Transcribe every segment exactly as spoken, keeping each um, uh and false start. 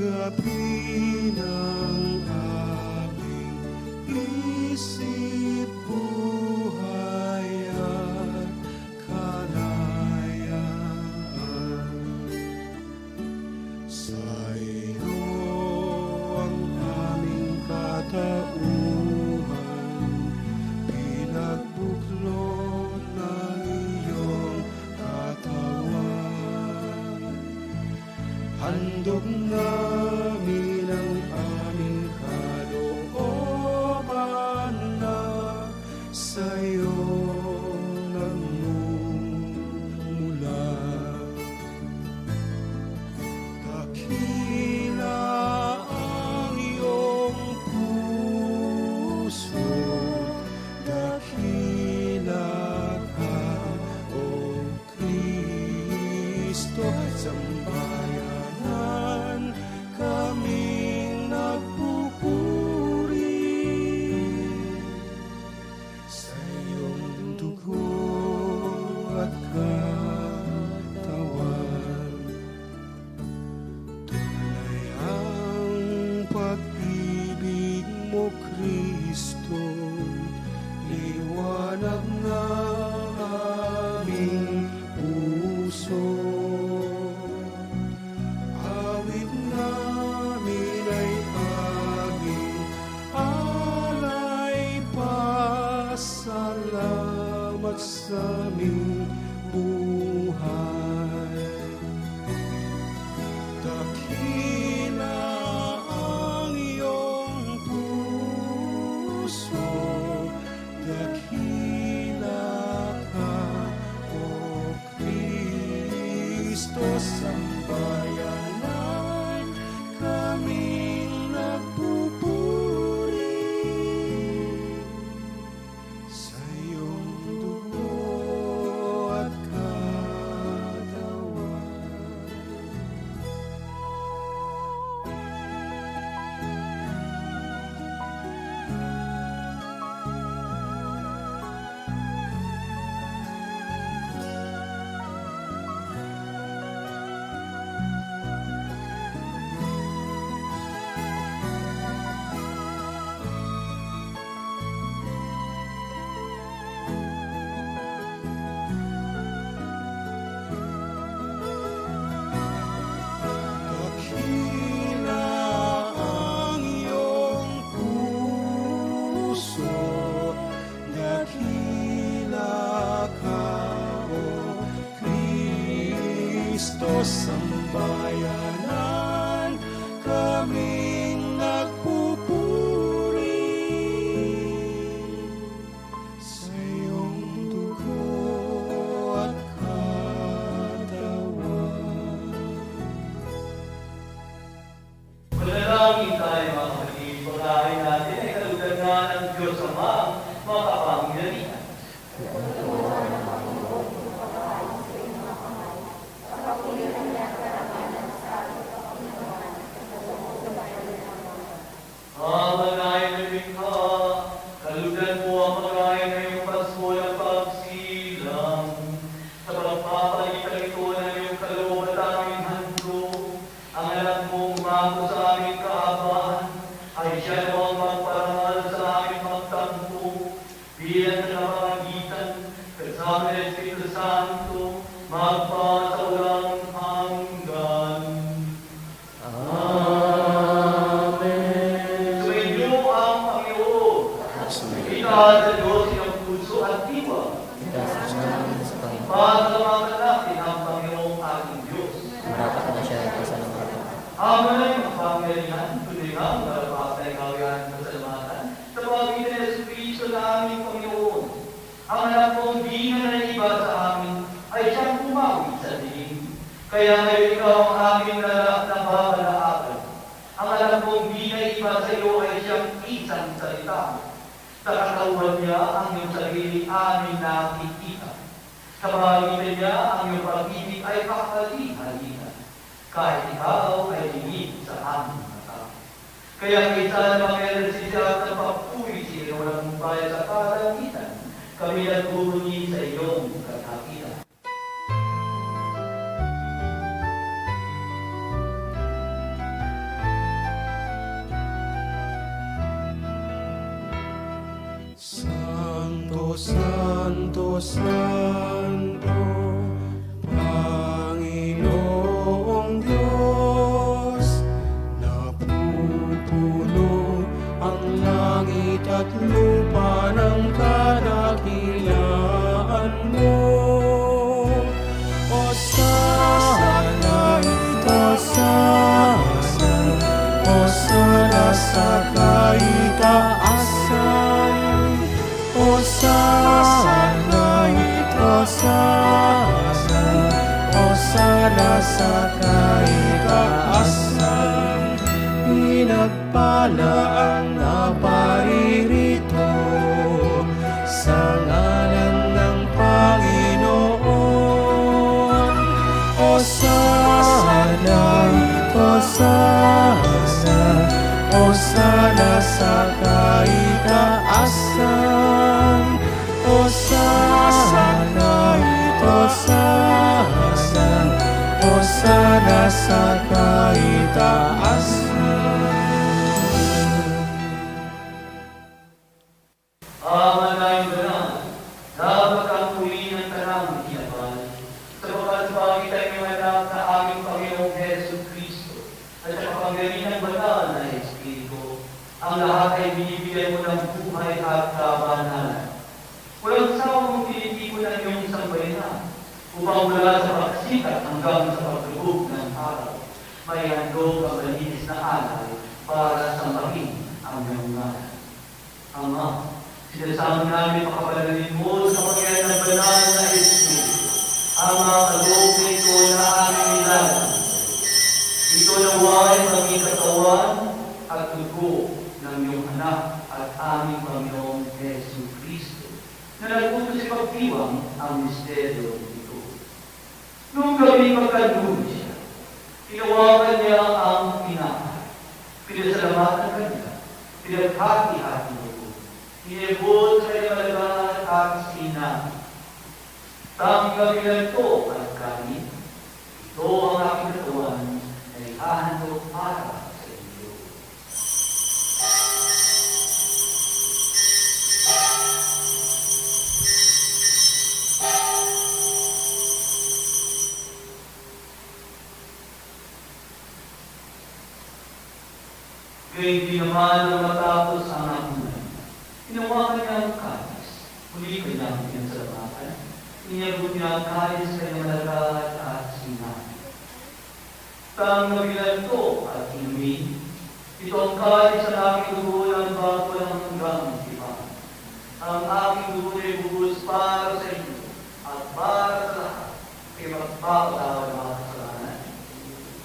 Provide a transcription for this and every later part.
Pinang-abing isip, buhay at kalayaan. Sayo ang aming katauhan, pinagbuklod ng iyong katawan. Handog namin ang aming kalooban na sa'yo nagmumula. Dakila ang iyong puso, dakila ka, O Kristo, sambayanan kaming nagpupuri sa iyong dugo at katawan. Tunay ang pag-ibig mo, Kristo, liwanag na aming puso. Awit namin ay aming alay, pasalamat sa aming buhay. Dakila ang iyong puso, dakila ka, O Kristo, sambayanan kaming nagpupuri sa iyong dugo at katawan. Dakila ang iyong puso, dakila ka, O Kristo, sambayanan kaming nagpupuri sa iyong dugo at katawan. Manalangin tayo, mga kapatid. Pagkain natin ay kalugangan ng Diyos Amang makapangyarihan. Ama na ilikha, kalugan mo ang pagkain na iyong paskol at pagsilang. Sa pagpapalitan ito ng iyong kaloob at aming handog, ang anak mo umako sa aming kaabaan, ay siya namang magparangal sa aming magtampo, bilang nagkapangagitan, kasama ng Espiritu Santo, magpa sa walang hanggan. Amen. Sumainyo ang Panginoon. Sumainyo. Itaas sa Diyos inyong puso at diwa. Itaas namin sa Panginoon. Pasalamatan natin ang Panginoong ating Diyos. Marapat na siya itaas ang mga tao. Ama na iyong kapangyarihan, tunay nga marapat na ikaw ay aming pasalamatan. Sa pamamagitan ni Jesucristo na aming Panginoon, ang anak mong di na naiba sa amin ay siyang pumawi sa dilim. Kaya ngayon ikaw ang aming nala-, nababalaagan. Ang anak mong di naiba sa iyo ay siyang isang salita mo. Sa katawan niya ang iyong sarili aming nakikita. Sa pamamagitan niya ang iyong pag-ibig ay kahali-halian. Kahit ikaw ay lingid sa aming mata. Kaya kaysa na mangyari sa siya ang pagpuwi sa iyong walang upaya sa kalangitan, kami nagmumuni sa iyong kadakilaan. Santo, santo, Panginoong Dios, napupuno ang langit at lupa ng kadakilaan mo. Osana, Osana, Osana sa kaitaasan. Osana, Osana, Osana sa kaitaasan. Pinagpala ang naparirito sa ngalan ng Panginoon. Osana, Osana, Osana sa kaitaasan. Osana, Osana, Osana sa kaitaasan. Ama namin banal, dapat kang purian ng tanang kinaban, sapagkat bagay tayo nga anak na aming Panginoong Hesu Kristo at sa kapangyarihan ng banal na Espiritu, ang lahat ay binibigyan mo ng buhay at kabanalan. Walang sawang tinitipon ang iyong sambayanan, upang mula sa pagsikat hanggang sa paglubog ng araw, maihandog ang malinis na alay para sambahin ang iyong ngalan. Ama, sinasango namin pakapanalin mo sa kapangyarihan ng banal na Espiritu, ang mga kaloob na ito na aming nilalang sa iyo. Ito nawa'y maging katawan at dugo ng iyong Anak at aming Panginoong Hesu Kristo, na nag-utos ipagdiwang ang misteryo nito. Nung gabi, pagkanlunod siya, tinawagan niya ang tinapay, pinasalamatan kaniak, pinaghati-hati niya ito, inibut sa kanyang alagad at sinabi, "Tanggapon niyo ito at kanen. Ito ang aking katawan na ihahandog para sa inyo." Gayon din naman ang matapos ang hapunan, tinawagan niya ang kalis, muli kaniak pinasalamatan, inibut niya ang kalis sa kanyang alagad at sinabi, "Tanggapon niyo ito at inumin. Ito ang kalis ng aking dugo ng bago at walang hanggang tipan. Ang aking dugo na ibubus para sa inyo at para sa lahat, kay magpapatawad ng mga kasalanan.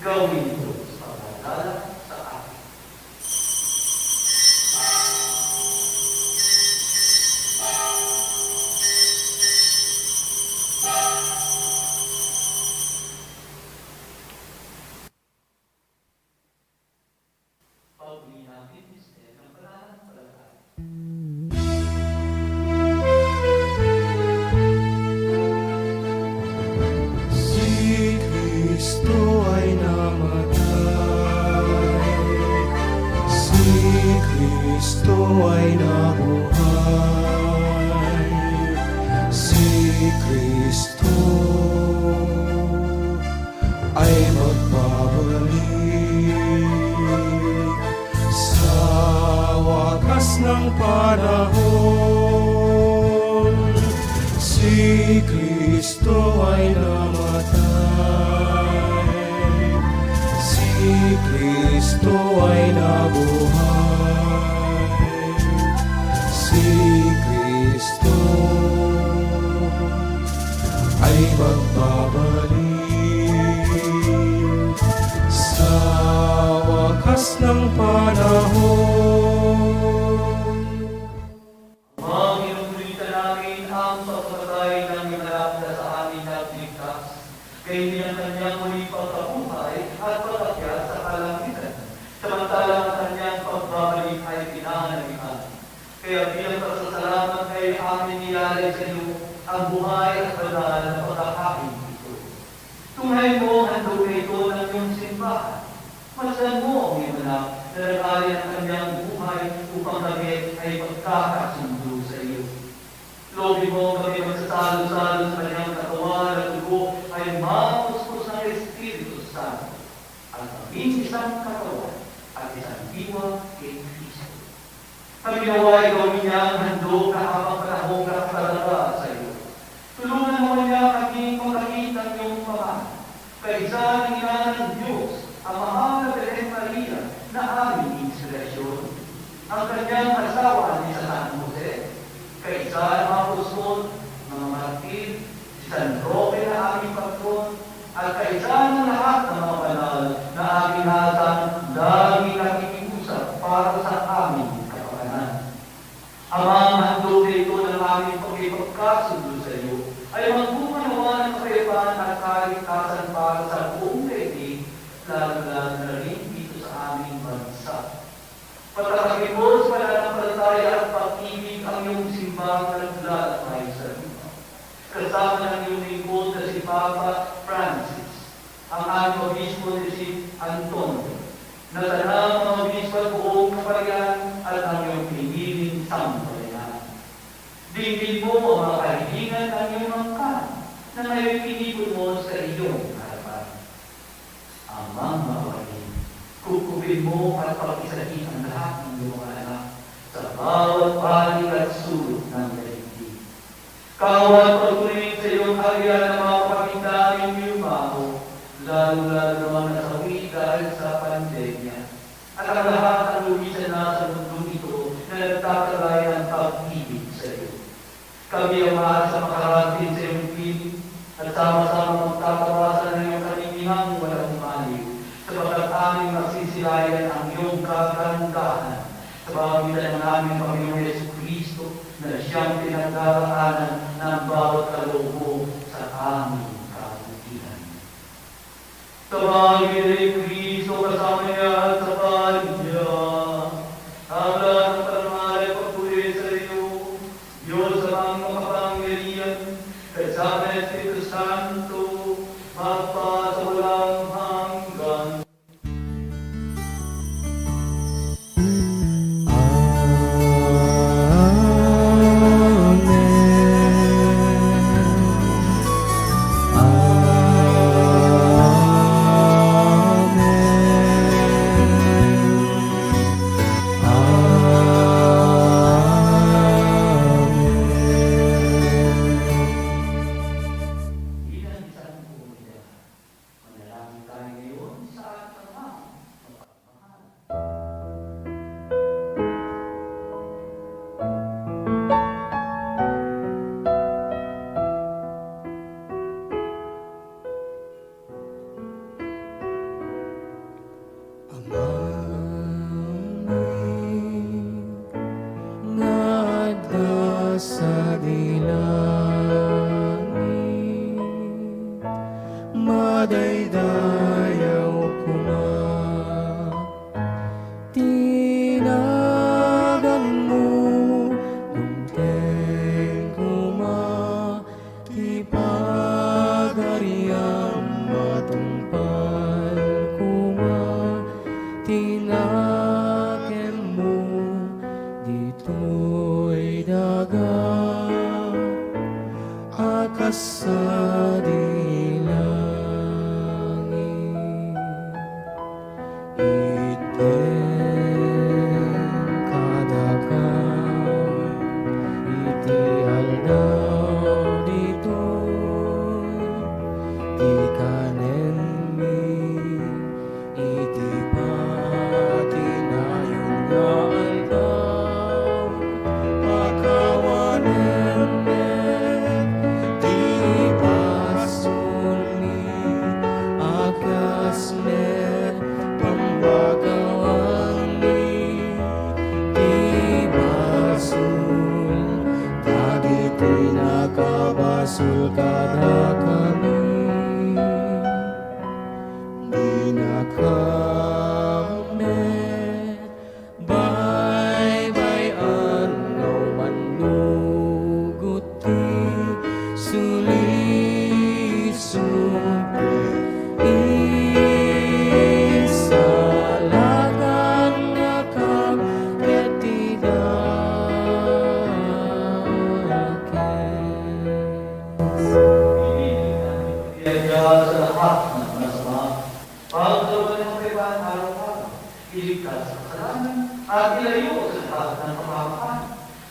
Gawin ito sa pag-aalala sa akin." Pauli natin, mister, ng pananampalataya. Si Kristo ay namatay. Si Kristo ay nabuhay. Si Kristo ay magbabalik sa wakas ng panahon. Si Kristo ay namatay. Si Kristo ay nabuhay. Si Kristo ay magbabalik sa wakas ng panahon. Ama, minumulita namin ang pagkamatay ng iyong anak na sa amin nagligtas, gayon din ang kanyang muling pagkabuhay at pag-akyat sa kalangitan, samantalang ang kanyang pagbabalik ay pinanaligan. Kaya bilang pasasalamat ay amin ialay sa iyo ang buhay at banal na pagkahain ito. Tunghayan mo ang handog na ito ng iyong simbahan. Masdan mo ang iyong anak na nag-alay ng kanyang buhay upang kami ay magkakasundo sa iyo. Amin ti sangkataoan a ti santiwa ken Cristo. Kami, awan igawmi nga handok nga apagpanahoka talaga sayo. Tulonganmo kaniak a makakitang iyong pamana. Kaisaen ni Ina a Dios a Mahal a Birhen Maria nga amin inspirasyon. Ang kaniang asawa ni San Jose, kaisaen a mga apostol, mga martir, ni San Roque nga amin patron, at kaisaen a lahat ng mga banal nga amin natang lagi nakikiusap para sa aming kapakanan. Amang, handok daytoy nga amin pakipagkasundo sayo, ay magbunga awan a kapayapaan at kaligtasan para sa buong daigdig, lalo-lalo na rin dito sa aming bansa. Patatakipos pananampalataya at pag-ibig ang iyong simbang naglalakbay sa lupa. Kasama ng iyong lingkod na si Papa Francis, ang aming obispo ni San Antonio, na sana mga obispo at buong kaparian at ang iyong piniling sambahayan. Dinggin mo ang mga kahilingan ng iyong angkan na ngayon tinipon mo sa iyong harapan. Amang makapanin, kupkupin mo at pag-isahin ang lahat ng iyong mga anak sa bawat panig at sulok ng daigdig. Kaawat pagtuloy sa iyong kaharian ang mga kapatid naming Bilbao, lalo-lalo na mga nasawi dahil sa pandemya, at ang lahat ng lumisan na sa mundong ito na nagtatagay ng pag-ibig sa iyo. Kami, Ama, sa makararating sa iyong piling, at sama-sama magtatawasan ng iyong kaniningam walang umaliw, sapagkat aming masisilayan ang iyong kagandahan sa pamamagitan ng aming Panginoong Jesucristo, na siyang pinagdaraanan ng bawat kaloob mo sa aming kabutihan. Tabagi ni Cristo, kasama niya at sa Kanya, ang lahat ng panangalan pagpuri sa iyo, Diyos Amang makapangyarihan, kasama ng Espiritu Santo, magpa sa walang hanggan. Manalangin tayo ngayon sa ating Ama. Amami nga adda sadi langit, madaydayaw koma ti naganmo, dumteng koma ti pagariam, matungpal koma ti nakemmo ditoy daga a kas sadi langit. Itdem kadakami iti aldaw ditoy ti kanenmi, iti patinayon nga aldaw. Pakawanem met ti basolmi a kas met pambakawangmi ti basol dagiti nakabasol kadakami. Dinakam met baybay-an nga umannugot ti sulisog ket isalagannakam ket ti dakes. Kaya sa lahat ng masama, pagtawanan kasalanan, at ilayo sa dagat ng kapahamakan.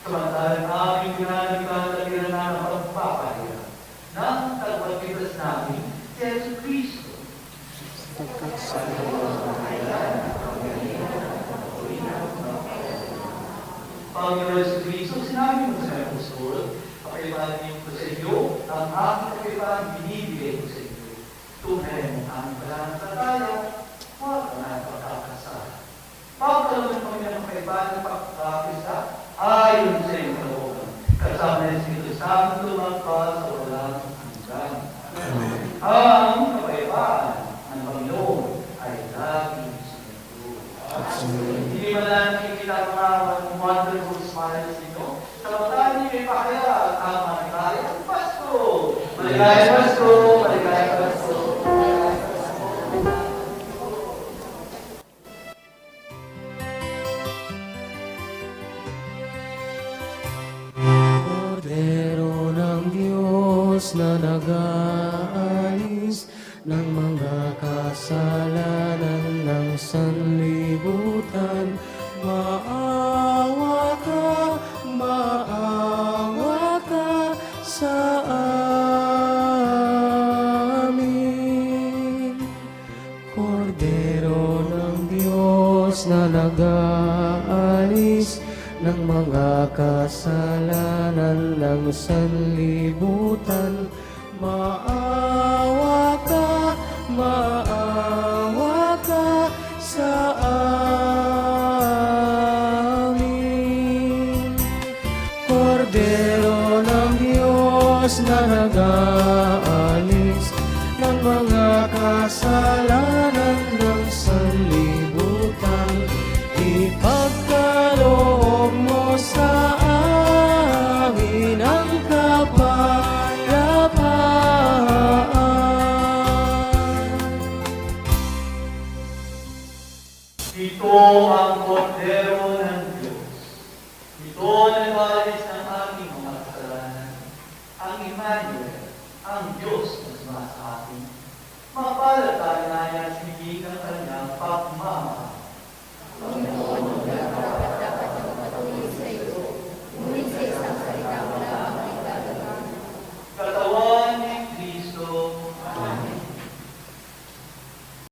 Samantalang aming pinanaligan at pinananampang papaya, nang tagapagligtas namin, si Jesu Cristo. Panginoon Jesu Cristo, sinabi mo sa apostol, "Pakaibahan niyo ko sa inyo, ang aking kapayapaan binibigay ko sa inyo." Tunghayan mo ang pananampalataya, huwag ang pagkakasala. Pagkalooban kami ng kaibahan ng pagkakaisa ayon sa iyong kalooban. Kasama ng Espiritu Santo, magpa sa walang hanggan. Amen. Ang kapayapaan ng Panginoon ay lagi sa inyo. Amen. Hindi man lang nakikita ang mga wonderful smiles ninyo. Sa bataan ninyo, ipahayag ang maligayang Pasko. Maligayang Pasko, maligayang Pasko. Kordero ng Diyos na nag-aalis ng mga kasalanan ng sanlibutan, maawa ka, maawa ka sa amin. Kordero ng Diyos na nag-aalis ng mga kasalanan ng sanlibutan, maawa ka, maawa ka sa amin. Kordero ng Diyos na nag-aalis ng mga kasalanan ng sanlibutan, ipagkaloob mo sa amin ang kapayapaan. Ito ang Kordero ng Diyos. Ito ang nag-aalis ng ating mga kasalanan. Ang Emmanuel, ang Diyos na sumasa atin. Mapalad tayo na yan, sinigig ang kanyang pagmamahal.